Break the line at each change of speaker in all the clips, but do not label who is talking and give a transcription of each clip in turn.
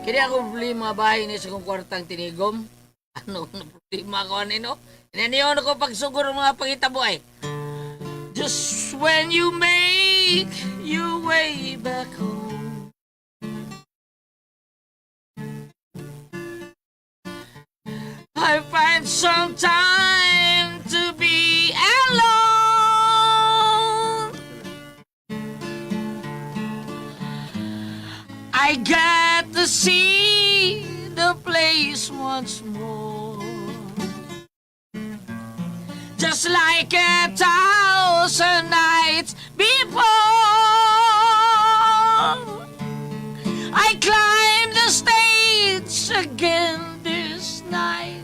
Kini ako problema bahay ni sa kong kwartang tinigom. Ano na problema ko anino? Inaniyon ako pagsugor ng mga pangitabo ay. Just when you make your way back home. I find some time to be alone. I get to see the place once more. Just like a thousand nights before. I climb the stage again this night.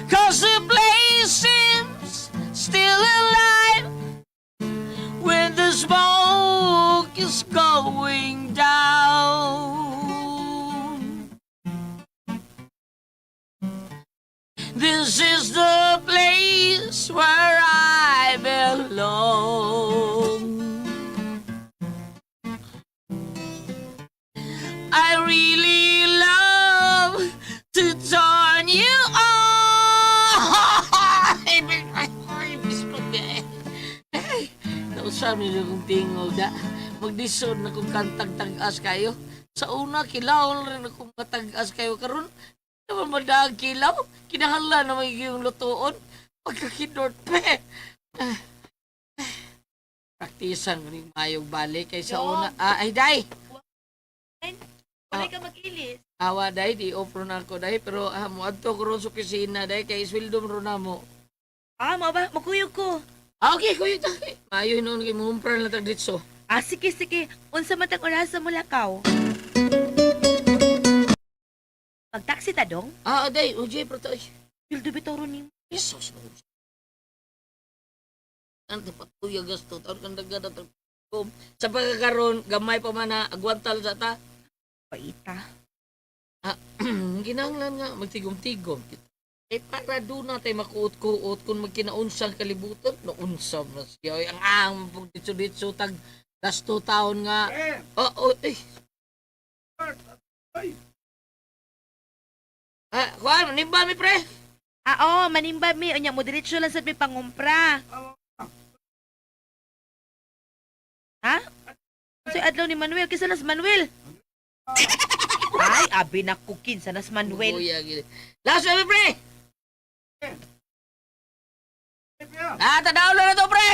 'Cause the place seems still alive when the smoke is going down. This is the place where I belong. I really love to turn you on. Ay, nausap niyo kong tingog da. Magdisod na kong kantag tag-as kayo. Sa una, kilaw rin akong matag-as kayo karon. Naman madaag kilaw. Kinahanglan na magiging lutuon. Pagkakidort pe. Praktisan ko ning mayong balik kay sa una. Ah, ay, day!
Wala ka mag-ilis.
Awa day, di off ron ako day, pero muadto ko ron sa opisina day kay isweldo ron na mo.
Ah, mao ba? Makuyog ko.
Ah, okay, kuya, tay. Maayo hinuon kay muhumpran lang tag ditso.
Ah, sige, sige. Unsa man tang orasa mo lakaw? Magtaksi ta dong?
Ah, day, OJ, pero to, ay,
Pildo bitaw ron nimo.
Jesus, no. Ano to, patuya gasto, taon kang daga na tag- Sa pagkakaroon, gamay pa man na, agwantal sa ta.
Paita.
Ginanglan nga, magtigom-tigom. Eh, para doon na tayo makuot-kuot kung magkinaunsang kalibutan. Naunsa na siya. Ay, ang ang, ditso-ditso, tag gasto taon nga. Oh, oh, eh. Ah, kuan, manimba mi pre.
Ah, oh, manimba mi. Unya, mo diretso lang sad mi pangumpra. Ha? Unsay adlaw ni Manuel? Kinsa nas Manuel? Ay, abi na ko kinsa nas Manuel.
Kuya, gini. Last na mi pre. Ah, tanaw na to pre.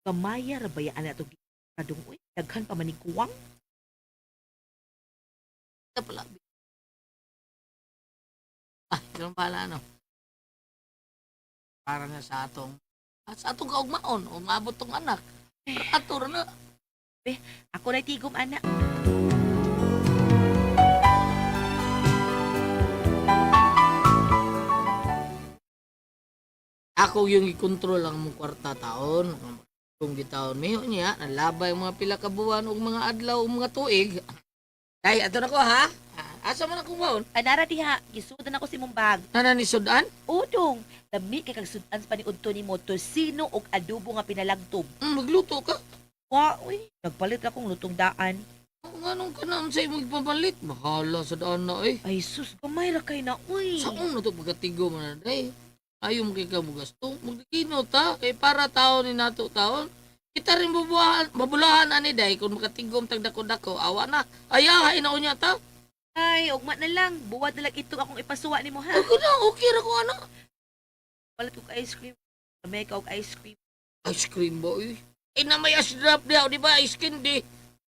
Gamaya ra ba ana to kadung uy? Daghan pa man ni kuwang.
Ito pala. Ah, ganun pala, ano. Para na sa atong, sa atong kaugmaon, umabot tong anak. Pero ato ra na.
Ako na tigom ana.
Ako yung ikontrol ang mong kwarta taon. Kung gitaon miho niya, nalabay ang mga pila ka buwan ug mga adlaw ug mga tuig. Ay, ato na ko ha. Ah, asa man akong baon?
Anara diha, gisudan ako si mong bag.
Nana ni Sudan?
Udong, lami kay kag sudan pa ni udto nimo tosino og adobo nga pinalagtob.
Magluto ka.
Wa, uy, nagpalit akong lutong daan.
Kung anong ka na sa imong ipapalit? Bahala sa daan na eh.
Ay sus, gamay ra kay na uy.
Sa una to pagkatigo man na day. Ayaw mo kay ka mo gasto. Magkino ta. Kay para taon ni nato taon. Kita rin bubuhan, mabulahan ani day. Kung makatigom tag dako-dako, awa na. Ayaw, hay na unya ta.
Ay, ugma na lang. Buwad na lang ito akong ipasuwa nimo ha.
Okay na, okay ra ko ano.
Palit og ice cream. Gamay ka og ice cream.
Ice cream ba eh? Eh na may ice drop diha, di ba? Ice candy.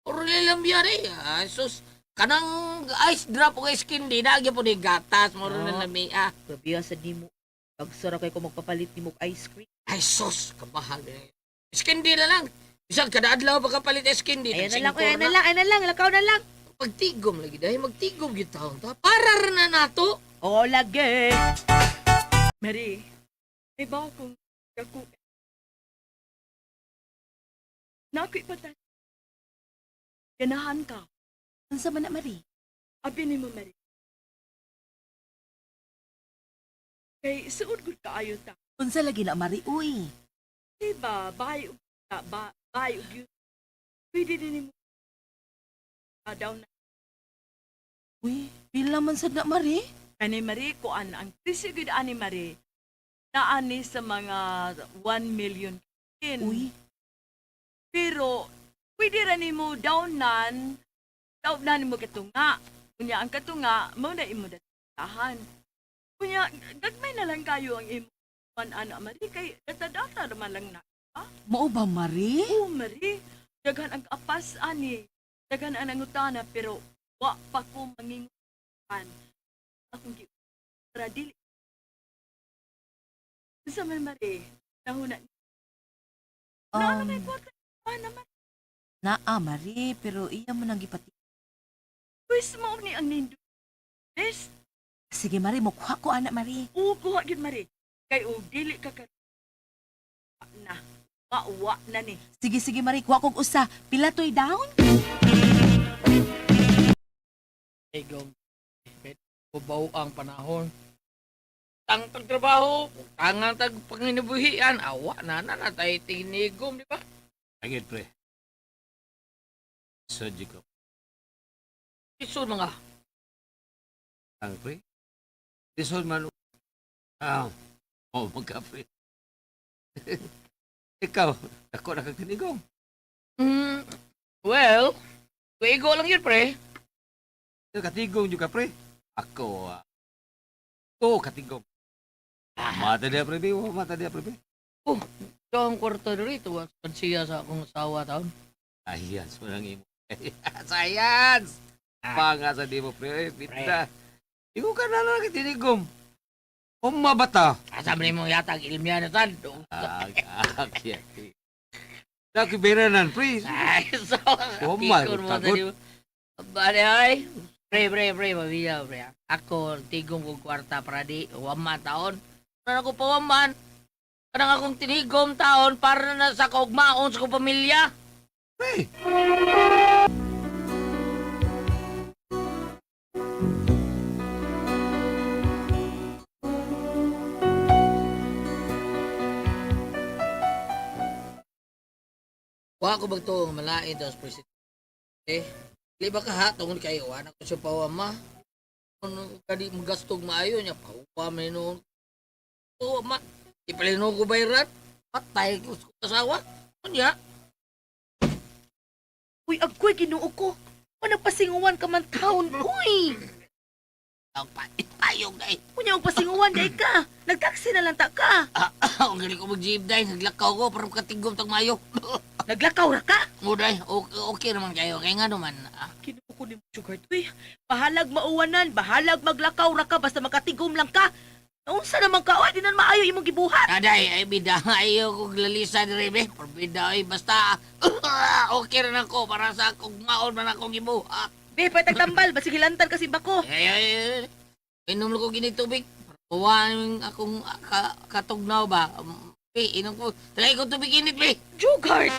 Oro lang biya eh. Ah, sus. Kanang ice drop o ice candy, na po ni gatas, moro na
Ah.
lami ah.
Grabe sa nimo. Pagsara kay ko magpapalit nimo og ice cream.
Ay sus, kabahal. Eh. Ice candy na lang. Isang kada adlaw pagkapalit ice candy.
Ayan na lang,
tag
uy, ayan na lang, ayan na lang, lakaw na lang.
Pagtigom lagi dahil magtigom gyud taon ta. Para ra na nato.
O lagi.
Mary, may bawo kong kaku. Na ako ipatan. Ganahan ka.
Unsa man na, Marie?
Abi ni mo, Mary. Kay suod gud kaayo ta.
Unsa lagi na, Marie, uy?
Di ba, bahay og ta, ba, bahay og yun. Pwede din nimo daw na.
Uy, pila man sad na, Marie?
Kani Marie, kuan ang presyo gud ani Marie. Naani sa mga 1 million.
Uy,
Pero pwede ra nimo downan, downan nimo katunga. Unya ang katunga mao na imo datahan. Unya gagmay na lang kayo ang imo man ana Marie kay data-data naman lang na.
mao ba, Marie?
Oo Marie, daghan ang kapas ani. Daghan ang nangutana pero wa pa ko mangingutan. Akong gi para dili. Unsa man Marie, nahuna na na may kwarta naman.
Naa, Marie, pero iya mo nang gipati.
Pwes mo ni ang nindo. Best.
Sige, Marie, mukuha ko, ana, Marie.
Oo, kuha gyud Mari. Kay og dili ka ka na. Wa na ni.
Sige, sige, Marie, kuha kog usa. Pila to'y down?
Igong kubaw ang panahon. Tang tagtrabaho, tangang tag panginabuhian, awa na na na tayo tinigom, di ba?
Angit, pre. So, ko.
Iso na nga.
Ang pre. Lisod man. Ah, oh, magka, pre. Ikaw, ako nakakinigong.
Well, kuigo lang yun, pre.
Katigong juga, pre. Ako, ah. Oo, katigong. Mata dia, pre. Be. Oh, mata dia, pre. Be.
Ito ang kwarto dito, siya sa akong asawa taon.
Science mo lang imo. Science! Panga sa di mo, pre. Bita. Ikaw ka na lang tinigom. Umabata.
Asa man mo yata ang ilmiya na tan.
Ah, ah, kaya. Nakiberanan, pre.
Ay, so,
Oh my,
tikon mo sa
tagot.
di mo. Bale, ay. Pre, pre, pre, mabiya, pre. Ako, tigong kong kwarta para di, wama taon. Ano ko pa waman? Kanang akong tinigom taon para na sa kaugmaon sa kong pamilya.
Pre.
Wa ko bagto nga malain daw sa presidente. Di ba ka ha tungod kay wa na ko siya pawama. Ano kadi magastog maayo niya pawa man noon. Pawama. Ipalino ko bayrat. Patay ko sa asawa. Unya,
Uy, agoy, ginoo ko. Ano pasinguan ka man taon, uy?
Ang payong dai.
Unya, og pasinguan, day ka. Nagtaksi na lang ta ka.
Ang galing ko mag-jeep dai, naglakaw ko para makatigom tag maayo.
Naglakaw ra ka.
Mo dai, okay, okay naman kayo kay nga naman. Ah,
Ginoo ko ni Sugar, uy. Bahalag mauwanan, bahalag maglakaw ra ka, basta makatigom lang ka. Unsa naman ka, uy, di na maayo imong gibuhat.
Aday, ay bida, ayaw kong lalisa diri be. Perbida ay basta okay ra nako para sa akong maon man akong gibuhat.
Be, patagtambal, basig hilantan kasi bako.
Ay, ay, ay. Inom ko gini tubig. Kuha akong katugnaw ba? Be, inom ko. Try ko tubig init, be.
Jugard!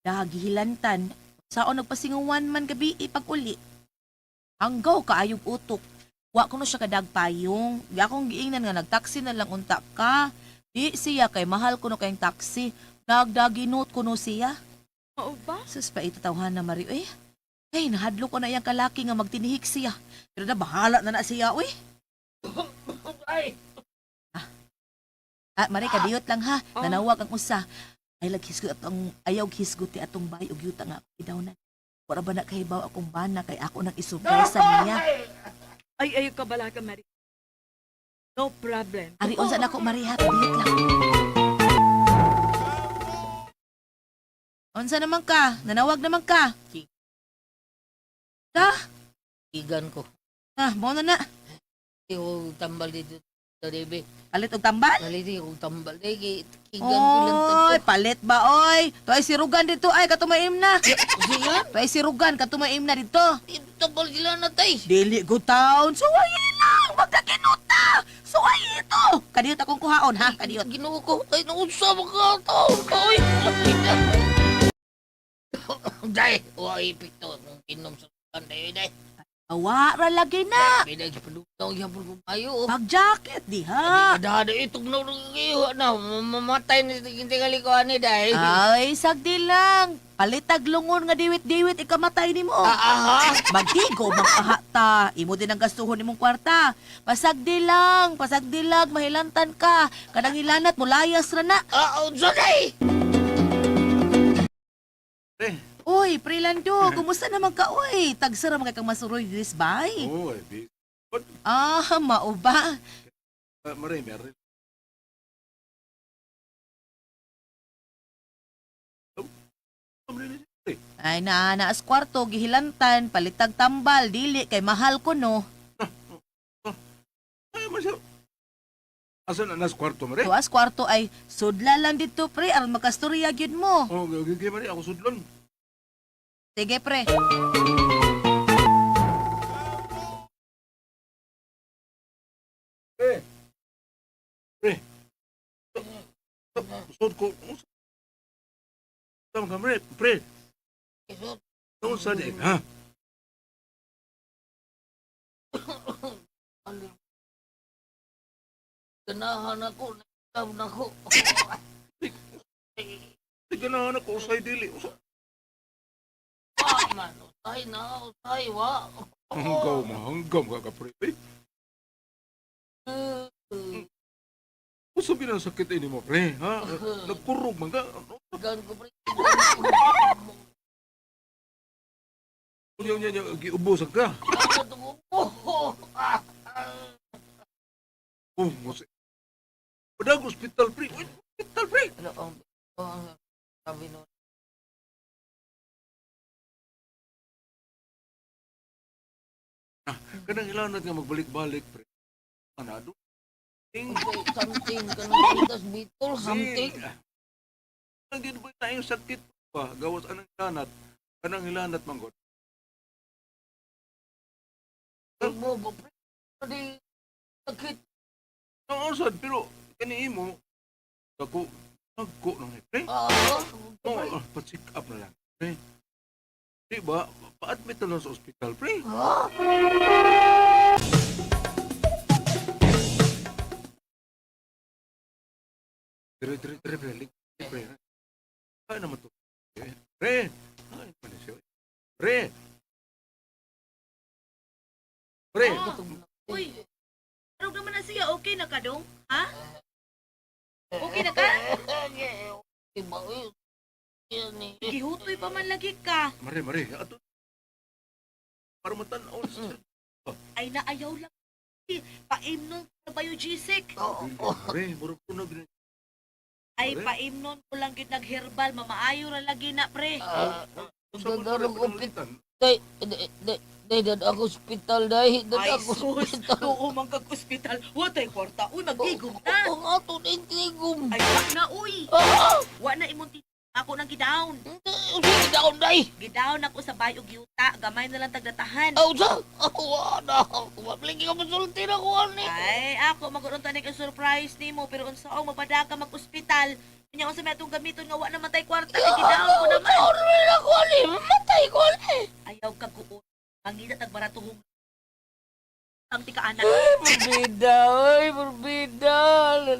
Dagihilantan, saon nagpasinguan man gabi ipag-uli. Hanggaw kaayog utok. Wa kuno siya kadagpayong. Di akong giingnan nga nagtaksi na lang unta ka. Di siya kay mahal kuno kayong taksi. Nagdaginot kuno siya.
Mao ba?
Sus pa itatawhan na Mario eh. Ay, nahadlok ko na iyang kalaki nga magtinihik siya. Pero na bahala na na siya, uy.
Ay.
Ah, Mari, kadiyot lang ha. Nanawag ang usa. Ay, laghisgot atong, ayaw hisgot ti atong bay ug yuta nga ako idawnan. Wala ba na kahibaw akong bana kay ako nang isurpresa niya.
Ay ay ka bala ka Mary. No problem.
Ari, unsa na ko, Mari, ha? Kadiyot lang. Unsa naman ka? Nanawag naman ka? Ka?
Igan ko.
Ah, mo na na.
Iho tambal dito. Debe.
Palit og tambal?
Palit og tambal. Day, kay kigan ko lang
Oy, palit ba oy? Tuay sirugan dito ay katumaim na.
Sigan?
Tuay sirugan katumaim na dito.
Tambal sila na tay.
Dili go town. Suway lang magkakinuta. Suway ito. Kadiyot akong kuhaon ha, kadiyot.
Ginoo ko, ay naunsa man ka taon ka, oy. Day, wa epekto nung inom sa kan day, day.
Awa ra lagi na.
Day, padugtong gyapon ko kayo.
Pag jacket diha.
Ada itong na na mamatay ni tingali ko ani day.
Ay, sagdi lang. Palitag lungon nga diwit-diwit ikamatay nimo.
Ah, aha.
Magtigo magpahata. Imo din ang gastuhon nimong kwarta. Pasagdi lang, pasagdi lang, mahilantan ka. Kanang hilanat mo layas ra na.
Ah, unsa day?
Pre.
Uy, Prilando, kumusta naman ka uy? Tagsara man kay kang masuroy this bay.
Oo, ay, di.
Ah, mao ba?
Ah, Maray, meron. Oh, ano ni pre?
Ay naa na as kwarto gihilantan, palitag tambal, dili kay mahal ko no.
Ay, masya. Asa na nas kwarto, Maray?
Tuas kwarto ay sudla lang dito pre aron makastorya gyud mo.
Oh, gigi, Maray, ako sudlon.
Sige pre.
Pre. Pre. Sud ko. Tama ka, Maray. Pre. Unsa di, ha?
Ganahan ako, nagtab na ako.
Di ganahan ako usay dili. Usa.
Wa man, usay na, usay wa.
Hanggaw mo, hanggaw ka ka, pre. Eh, Unsa binang sakit ini mo, pre, ha? Nagkurog man ka.
Gan ko pre.
Unya, unya, unya, giubusan ka. Oh, musi. Padag hospital, pre. Uy, hospital, pre.
Ano ang ang sabi nun?
Kanang ilanat nga magbalik-balik, pre. Anado? Ting.
Something kanang pitas bitol something.
Ang gino ba tayong sakit pa? Gawas anang ilanat. Kanang ilanat man god.
Mo ba pre? Di sakit.
Ang usad, pero kani imo dako nagko nang eh, pre.
Ah,
Oh, pa-check up na lang, pre. Di ba? Pa-admit na lang sa ospital, pre.
Ah,
Dire, dire, dire, pre. Lig, pre. Ay naman to. Eh, Pre. Ay naman siya. Pre. Pre.
Uy. Arog naman na siya, okay na ka dong? Ha? Okay na ka?
Iba eh. Yan eh.
Gihutoy pa man lagi ka.
Mare, mare. Ato. Para matanaw siya.
Ay naayaw lang. Paimnon sa biogesic.
Mare, murag ko na gina-
Ay
Pre.
paimnon ko lang gyud nagherbal, mamaayo ra lagi na pre.
Ah,
Sa mga
Gagarong
pare, pananglitan.
Day, day, day, day, dad ako ospital, day. Dad
Ay
ako
sus,
ospital.
tuo man kag ospital. Wa tay kwarta, uy magtigom na.
Ang ato na intigom.
Ay wa na uy.
Ah!
Wa na imong ako nang gidown.
Sige daon, day.
Gidown ako sa bay og yuta, gamay na lang tagdatahan.
Aw, sa? Wa na. Wabling ka masulti na ko, ani.
Ay, ako magkaroon tanig ang surprise nimo pero unsaong mabada ka mag-ospital. Unya unsa may atong gamiton nga wa na man tay kwarta, kay gidown ko naman.
Taon na ako, ani. Matay ko, ani.
Ayaw ka kuon. Mangita tag baratuhong ang tika anak.
Purbida, oy, purbida.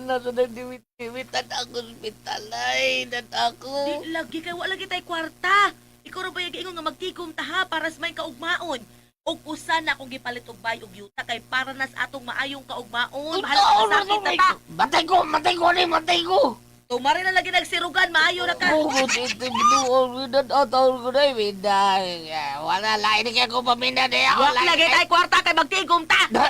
Nasa nagdiwit-diwit. Dad ako ospital, ay. Dad ako.
Di lagi kay wa lagi tay kwarta. Ikaw ra ba yung giingon nga magtigom ta ha para sa may kaugmaon. Og usa na akong gipalit og bay og yuta kay para nas atong maayong kaugmaon. Bahala
Taon
ka
na
sakit na ta.
Matay ko, matay ko, ani, matay ko.
Tumari na lagi nagsirugan, maayo na ka.
Bugot ito, binuon. Dad, ataon ko na, bida. Wala, lain kaya ko paminda, day. Ako,
Wa lagi tay kwarta kay magtigom ta.
Pre,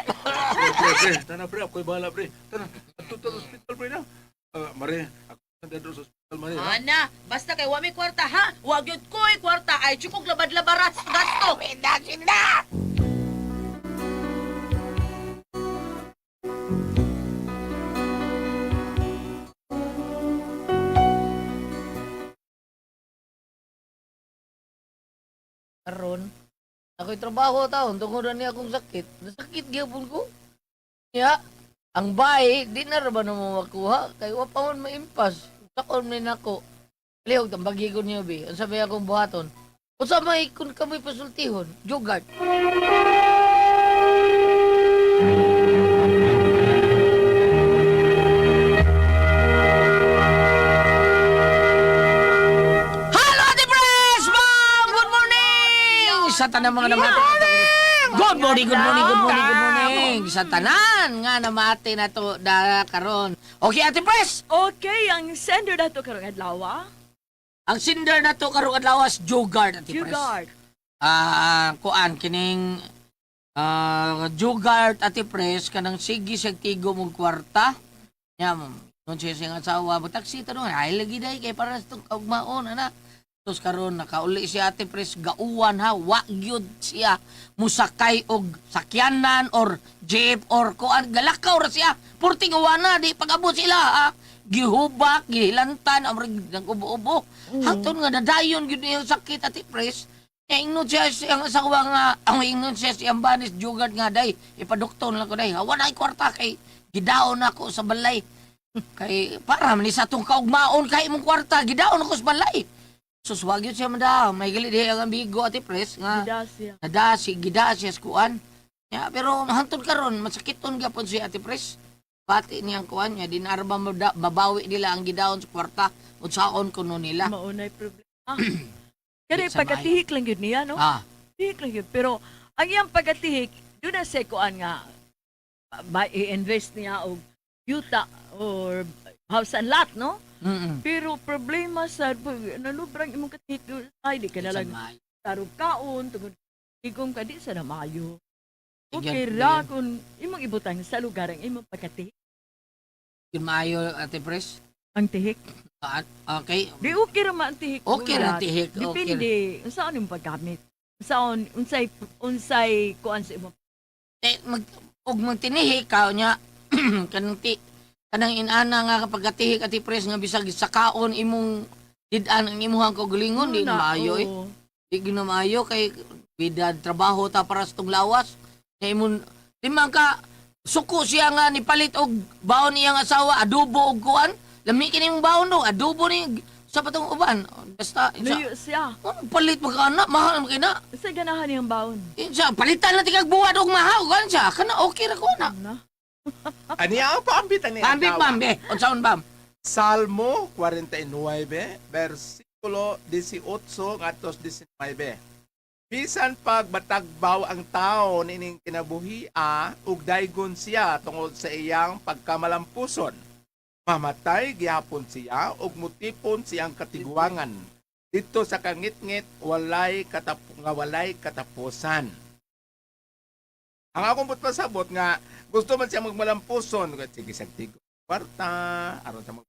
pre, pre. Tana, pre. Ako'y bahala, pre. Tana, ato ta sa ospital, pre, na. Ah, mare, ako na sa ospital, mare. ha?
Ana, basta kay wa may kwarta ha. Wa gyud ko'y kwarta ay chukog labad-labaras gasto.
Bida, sinda. Ako'y trabaho taon tungod ni akong sakit. Nasakit gyapon ko. Ya, ang bahay, di na ra ba na mo makuha? Kay wa pa man maimpas. Sakon ni nako. Lihog tambagi ko niyo bi. Unsa may akong buhaton? Unsa may kun kamoy pasultihon? Jugard. Hello, Ate Press! Ma'am! Good morning! Sa tanan mga namati. Good morning, good morning, good morning, good morning. Sa tanan nga namati na to da karon. Okay, Ate Press!
Okay, ang sender nato karong adlaw, ah.
Ang sinder na to karong adlaw is Jugard, Ate Press.
Jugard.
Kuan kining Jugard, Ate Press, kanang sige siyang tigo mong kwarta. Nya, nun siya siyang asawa, magtaksi tanong, ay lagi day kay para sa itong kaugmaon, ana. Tapos karon nakauli si Ate Pres, gauwan ha, wa gyud siya musakay og sakyanan or jeep or kuan, galakaw ra siya. Purting uwana di pag-abot sila ha. Gihubak, gihilantan, amrag nag-ubo-ubo. Hangtod nga nadayon gyud niyang sakit, Ate Pres. Eh, ingnon siya siyang asawa nga, ang ingnon siya siyang banis jugad nga day, ipadukton lang ko day. Hawa na kwarta kay gidaon ako sa balay. Kay para man ni sa atong kaugmaon kay imong kwarta, gidaon ako sa balay. Sus, wag yun siya madam. May gali diha ang amigo, Ate Pres, nga
Gida siya.
nada si gida siya sa kuan. Ya, pero hantod karon masakiton gyapon si Ate Pres. Pati niyang kuan niya, di na ra ba mabawi nila ang gidaon sa kwarta. Unsaon kuno nila.
Maunay problema. Kaya
Sa
pagkatihik lang yun niya, no?
Ah,
Tihik lang yun. Pero ang iyang pagkatihik, doon na siya kuan nga, ba, i-invest niya og yuta or house and lot, no? Pero problema sa pag nalubrang imong katihik doon, ay di ka na lang
Sa maayo.
tarog kaon, tungod igong ka di sa namayo. Okay
Bigyan-
ra kung imong ibutang sa lugar ang imong pagkatihik.
Yun maayo, Ate Pres.
Ang tihik.
Ah, okay.
Di okay ra man ang tihik.
Okay ra
Bulat.
tihik. Okay.
Depende unsaon imong paggamit. Unsaon unsay unsay kuan sa imong
Eh, og magtinihik ka niya kanang ti kanang inana nga kapag katihik, Ate Pres, nga bisag sa kaon imong did-an ang imuhang kaugalingon, di na
Una,
maayo eh.
oo.
Di gyud na maayo kay bida trabaho ta para sa tong lawas. Kay imong di man ka suko siya nga nipalit og baon niyang asawa adobo og kuan. Lami kini imong baon no, adobo ni sa patong uban. Basta sa,
Luyo siya.
ano, palit magka na, mahal man kina.
Sa ganahan niyang baon.
Sa palitan na tigag buwad og mahaw kan siya. Kana okay ra ko na.
Na.
Ani ang paambit ani.
Pambi pambi, unsaon bam?
Salmo 49, versikulo 18 ngadto 19. Bisan pag batagbaw ang tao niining kinabuhia ug daygon siya tungod sa iyang pagkamalampuson. Mamatay gihapon siya ug mutipon siyang katiguangan. Dito sa kangitngit walay nga walay katapusan. Ang akong putpasabot nga gusto man siya magmalampuson, sige sa tigo kwarta aron sa mag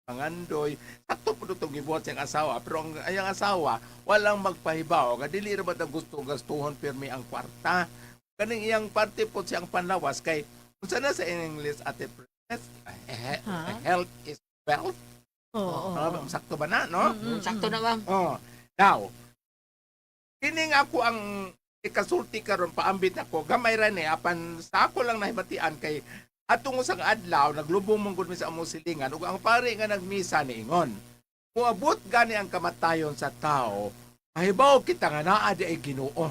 pangandoy sakto po itong gibuhat siyang asawa, pero ang ayang asawa walang magpahibaw nga dili ra ba ta gusto gastuhon pirmi ang kwarta kaning iyang parte po siyang panlawas kay unsa na sa English, Ate Pres?
Ha?
Health is wealth.
Oo.
Ah, sakto ba na, no?
Sakto na bam.
Oh. Now, kining ako ang ikasulti karon paambit ako gamay ra ni apan sa ako lang nahibatian kay atong usang adlaw naglubong man gud mi sa among silingan ug ang pare nga nagmisa niingon moabot gani ang kamatayon sa tao, mahibaw kita nga naa di ay Ginoo.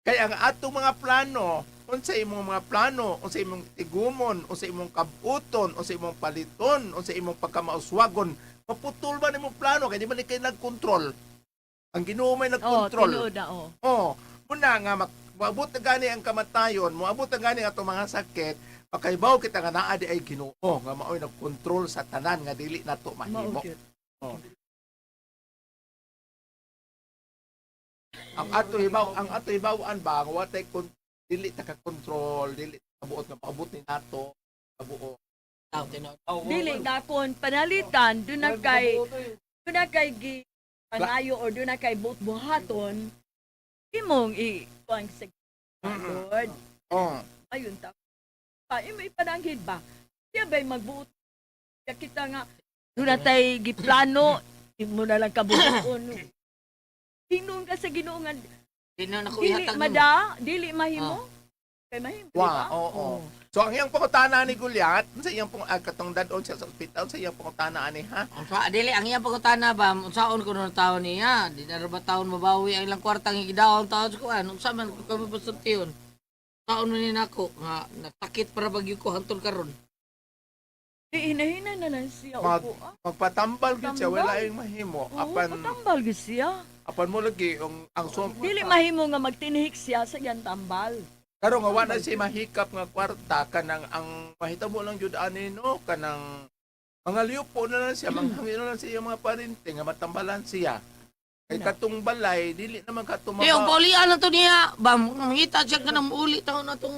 Kay ang atong mga plano, unsa imong mga plano, unsa imong tigumon, unsa imong kabuton, unsa imong paliton, unsa imong pagkamauswagon, maputol ba nimong plano kay di man ni kay nagkontrol. Ang Ginoo may
Oh,
nagkontrol.
tinuod na oh.
Oh, muna nga moabot na gani ang kamatayon, moabot na gani ang atong mga sakit, makaibaw kita nga naa di ay Ginoo nga maoy nagkontrol sa tanan nga dili nato
Mao
mahimo.
gyud.
Ang ato hibaw-an ba nga wa tay dili ta ka kontrol, dili ta buot nga paabot ni nato kabuo.
Tao tinuod.
Dili na kon panalitan doon na kay gi panayo or doon na kay buot buhaton imong i kuan sa Lord.
Oh.
Ayun ta. Pa imo ipananghid ba? Siya ba'y magbuot? Kaya kita nga doon na tay giplano imo na lang kabuoton. Ingnon ka sa Ginoo nga
Di na nako
dili
ihatag nimo.
mada, dili mahimo. Kay mahimo, di
Wa,
ba?
oo. So ang iyang pangutana ni Goliath, sa iyang pong katong dadon siya sa ospital, sa iyang pangutana ani ha.
Unsa dili ang iyang pangutana ba unsaon kuno na taon niya? Di na ra ba taon mabawi ang ilang kwartang gidawon taon sa kuan? Unsa man ko kami pasultihon? Taon man ni nako nga nasakit para bagyo ko hantol karon.
Di hinahina na lang siya
Mag-
upo. Ah.
Magpatambal gyud siya,
Tambal.
wala yung mahimo.
Oo,
Apan
patambal gyud siya.
apan mo lagi ang sum
Dili mahimo nga magtinihik siya sa iyang tambal.
karon nga wa na siya mahikap nga kwarta kanang ang mahitabo lang jud ani no kanang mga liupo na lang siya, manghangin na lang siya yung mga parente nga matambalan siya. Kay katong balay dili naman katumaba.
Di ang paulian na to niya. Ba mangita siya kanang uli taon na tong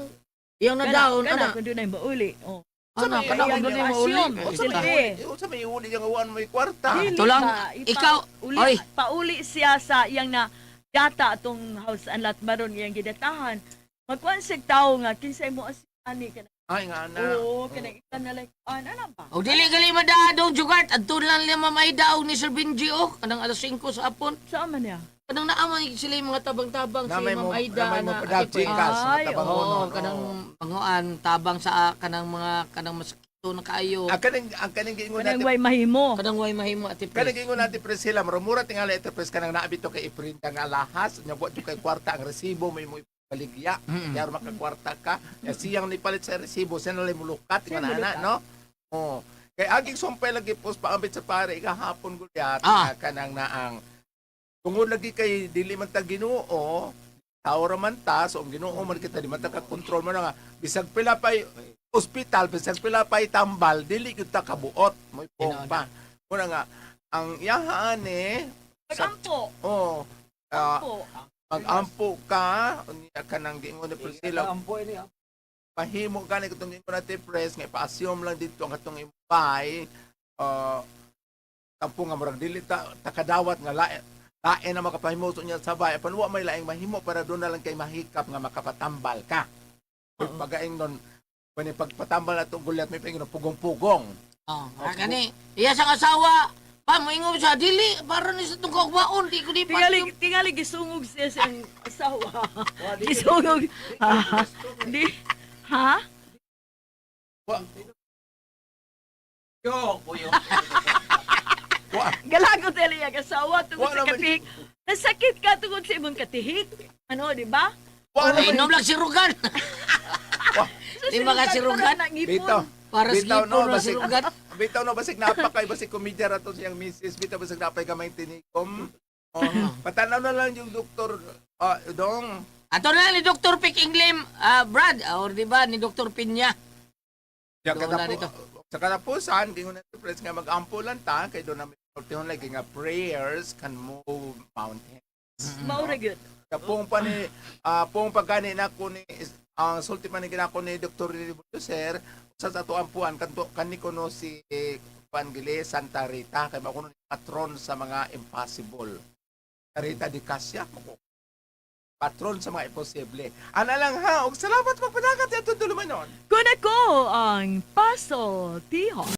iyang na daon
Kana
ana.
kun dunay mauli. Oh.
Ana
Sa
kana
may-
kung dunay mauli.
Assume.
Unsa may
Dili.
uli, unsa may uli nga wa may kwarta.
Dili
Ito lang,
ba,
ikaw,
uli,
oy.
pauli siya sa iyang na data atong house and lot maron iyang gidatahan. Magkuan siya tao nga kinsay mo as ani kana.
Ay nga na.
Oo, kanang ikan na lang. Ana na ba?
O dili gali madaadong jugart adto lang niya Ma'am Aida og ni Sir Benji oh kanang alas 5 sa hapon.
Saan man niya?
Kanang naaman sila yung mga tabang-tabang
Na
si
may
Ma'am
mo
Aida
na may mo
ana.
padag
Ate Pres.
chikas
Ay,
nga tabang
Oo,
honon.
kanang panguan tabang sa kanang mga kanang masakito na kaayo.
Ang kaning giingon
Kanang
natin
way mahimo.
Kanang way mahimo Ate
Kanang
Pres.
giingon natin Priscilla, murmura tingali ito Pres kanang naabi to kay iprinta nga alahas, nya wa jud kay kwarta ang resibo may mo ipaligya. Kaya makakwarta ka. Ya siyang nipalit sa resibo, siya nalay mulukat
Siya
nga na
mulukat.
no? Oh. Kay aging sumpay lagi pos paambit sa pare ikahapon gulyat
Ah.
kanang naang tungod lagi kay dili man ta Ginoo, tao ra man ta, so ang Ginoo man kita di man ta ka-control mo na nga bisag pila pay ospital, bisag pila pay tambal, dili gyud ta kabuot, moy
Tinuod.
pa. Muna nga ang iyahaan eh sa,
Magampo.
oh, ah,
Ampo.
mag-ampo ka, unya ka nang giingon ni Priscilla,
Ampo ini. Ah.
mahimo gani katong giingon natin press nga ipa-assume lang dito ang katong impay kampo nga murag dili ta takadawat nga lain lain na makapahimo sa unya sa bay apan wa may laing mahimo para doon na lang kay mahikap nga makapatambal ka. Kung pagaing nun kung pagpatambal na itong gulyat may paingon pugong-pugong.
Oh, kani iya sang asawa. Pa moingon siya dili para ni sa tong kaugmaon di ko di pa.
Tingali tingali gisungog siya sa iyang asawa. Gisungog. Ah, Di ha?
Wa,
Yo, kuyo.
wa,
Galago tali ang asawa tungod
Wa
sa
naman.
katihik. Nasakit ka tungod sa imong katihik. Ano, di ba?
wa
Ay,
naman.
inom lang si Rugan.
So,
Di ba ka sirugan?
para ng ipon.
Bitaw.
Para sa
Bitaw
ngipon
no,
na si
basig,
Rugan.
bitaw no, basig napakay, basig komedya ra to siyang misis, bitaw basig napay gamay tinikom. Oh, patanaw na lang yung doktor, ah, dong.
Ato na ni Dr. Pick Inglim, ah, Brad, or di ba ni Dr. Pinya.
Sa
Doon na dito.
Sa katapusan, gingon na press nga mag-ampo lang ta kay doon namin tihon lagi nga prayers can move mountains.
Mao ra gyud.
Kaya pong pa ni ah, pong pagani na ko ni ang sulti man ni ginako ni Dr. Sir sa sa ato ampuan kanto kani kuno si Pangile Santa Rita kay mao kuno ni patron sa mga impossible. Rita di Casia mo patron sa mga imposible. Ana lang ha, og salamat magpadagat sa atong tulumanon.
Kun ako ang Paso Tihon.